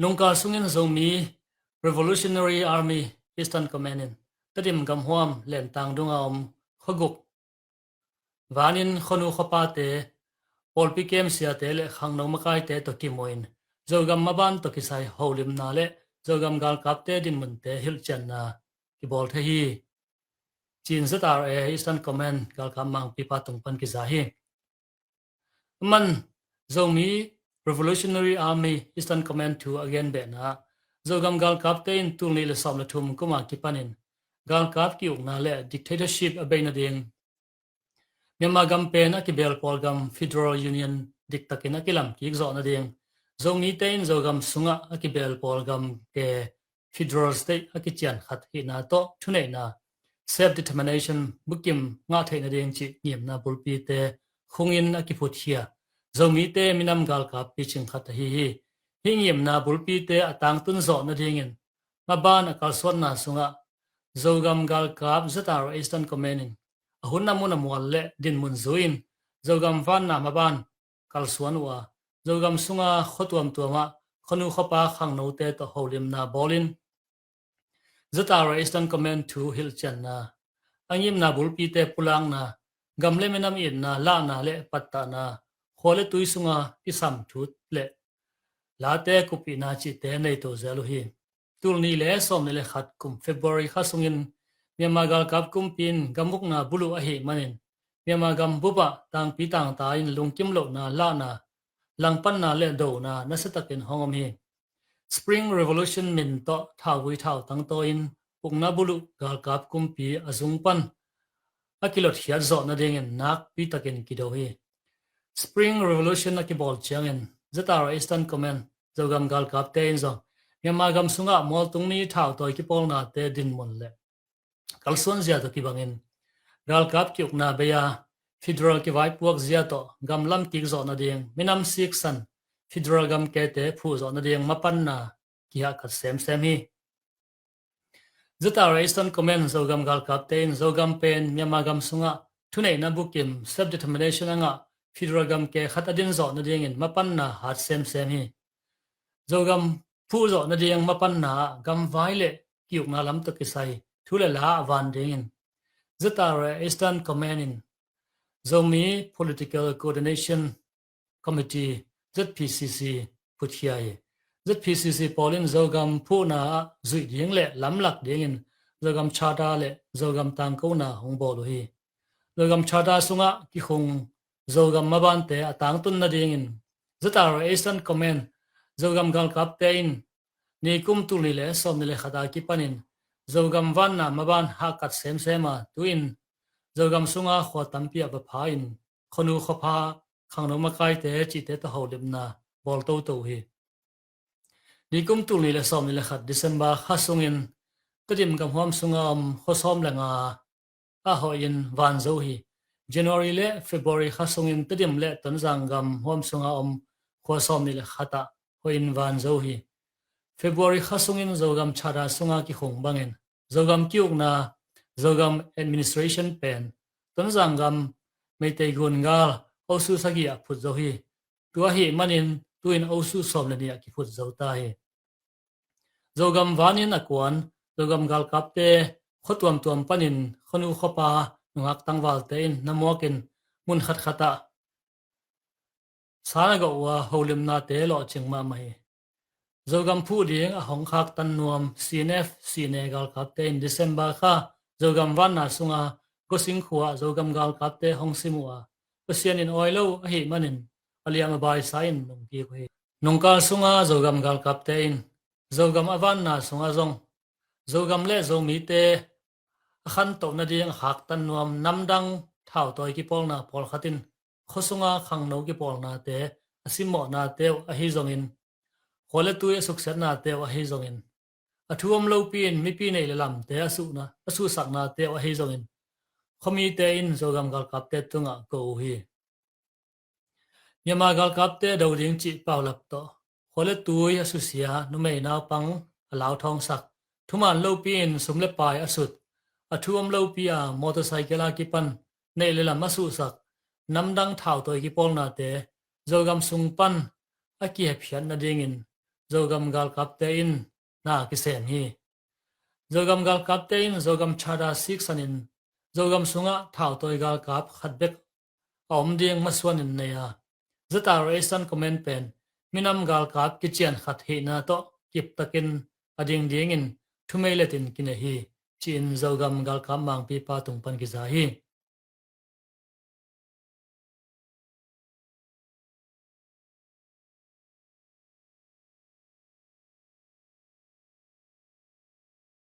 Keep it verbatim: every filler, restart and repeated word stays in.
Nungkal sungin Zomi Revolutionary Army Eastern Command in Tedim gamhuam Lentang dunga om khuaguk vanin khuanu khuapate, pawlpi kem siate le khangno makaite tawh kimuin Zogam maban tawh kisai holimna le Zogam galkapte dinmunte hilhcianna kibawl thei hi. Cin Z R A Eastern Command galkap mangpipa tung pan kiza hi. Aman Zomi Revolutionary Army Eastern Command thu a gen behna, Zogam galkapte in tul nih le sawm le thum kuma kipanin galkap ki-ukna le dictatorship a bei nading, Myanmar gam pen a kibel pawlgam Federal Union diktakin a kilam kik zawh nading, Zomite in Zogam sungah a kibel pawlgam ke Federal State a kician khat hihna tawh thuneihna, self determination bukim ngah theih nading cih ngimna bulpite khungin a kiphutkhia Zomite minam galkap picing khat ahi hi. Hih ngimna bulpite a tangtun zawh nadingin maban a kalsuanna sungah Zogam galkap Z R A Eastern Command in a hun a mun a mual le dinmun zui-in Zogam vanna maban kalsuan uh a, Zogam sunga khua tuamtuamah khuanu khuapa khangnote tawh holimna bawlin Z R A Eastern Command thu hilhcianna, a ngimna bulpite pulakna, gam le minam itna lahna le pattahna, khua le tui sunga kisam thut le late kupihna cihte nei to zel uh hi. Tul nih le sawm nih le khat kum February kha sungin Myanmar galkap kumpi in gam ukna buluh ahih manin Myanmar gam bupah tangpi tangta in lungkim lohna lahna, langpanna le dona nasiatakin hong om hi. Spring Revolution min tawh thauvui thautang tawi-in ukna buluh galkap kumpi a zung pan a kilotkhiat zawh nadingin nakpi takin kido hi. Spring Revolution a kibawl ciangin Z R A Eastern Command Zogam galkapte in zong Myanmar gam sungah mualtung mi thautawi kipawlnate dinmun le kalsuan zia tawh kibangin galkap ki-ukna bei-a federal kivaipuak zia tawh gam lam kik zawh nading, minam siksan federal gam kete phuh zawh nading mapanna kihahkat semsem hi. Z R A Eastern Command Zogam galkapte in Zogam pen Myanmar gam sungah thuneihna bukim self determination a ngah federal gam ke khat a din zawh nadingin mapanna hat semsem hi. Zogam phuh zawh nading mapanna ah gamvai le ki-ukna lam tawh kisai thu le la a van dingin Z R A Eastern Command in Zomi Political Coordination Committee, Z P C C, phutkhia hi. Z P C C pawl in Zogam phuhna ah zuih ding le lamlak dingin Zogam Charter le Zogam tangkona hong bawl uh hi. Zogam Charter sungah kikhung Zogam mabante a tangtun nadingin Z R A Eastern Command Zogam galkapte in nikum tul nih le sawm nih le khat a kipanin Zogam vanna maban hahkat semsem a, tu-in Zogam sunga khua tampi ah va pha-in khuanu khuapha, khangno makaite cihte tawh holimna bawl toto uh hi. Nikum tul nih le sawm nih le khat December kha sungin Tedim gamhuam sunga om khua sawm le nga ah hoihin van zo hi. January le February kha sungin Tedim le Tonzang gamhuam sunga om khua sawm nih le khat ah hoihin van zo hi. February kha sungin Zogam Charter sunga kikhung bangin Zogam ki-ukna, Zogam Administration pen Tonzang gam Meitei gungal osu sagih ah phut zo hi. Tua ahih manin tu-in osu sawm le nih ah kiphut zo ta hi. Zogam vanin a kuan Zogam galkapte khua tuamtuam panin khuanu khuapa nungak tangvalte in na muakin mun khatkhat ah sa na gawh uh a, holimnate lawhcing mahmah hi. Zogam phuh ding a hong khaktan nuam C N F, C N A galkapte in December kha Zogam vanna sunga Gosing khua ah Zogam galkapte hong sim uh a, Pasian in awi lo ahih manin a liam a baisa in nungkik uh hi. Nungkal sunga Zogam galkapte in Zogam a vanna sungah zong Zogam le Zomite a khantoh nading a khaktan nuam namdang thautawi kipawlna pawlkhat in khuasunga khangno kipawlnate, a simmawhnate uh ahi zongin, khua le tui a suksiatnate uh ahi zongin, a thu om lopi in mipi neih le lamte a suhna, a suhsaknate uh ahi zongin, khuamite in Zogam galkapte tungah ko uh hi. Myanmar galkapte do ding cih paulap tawh khua le tui a susia, numei naupang a lauthawngsak, thuman lopi in sum le pai a sut, a thu om lopi a motorcycle a kipan neih le lam a suhsak, namdang thautawi kipawlnate Zogam sung pan a kihepkhiat nadingin Zogam galkapte in na kisem hi. Zogam galkapte in Zogam Charter siksanin Zogam sungah thautawi galkap khat bek a om ding masuanin nei a, ZRA Eastern Command pen minam galkap kician khat hihna tawh kiptakin a ding dingin thumeiletin kinei hi, ci-in Zogam galkap mangpipa tung pan kiza hi.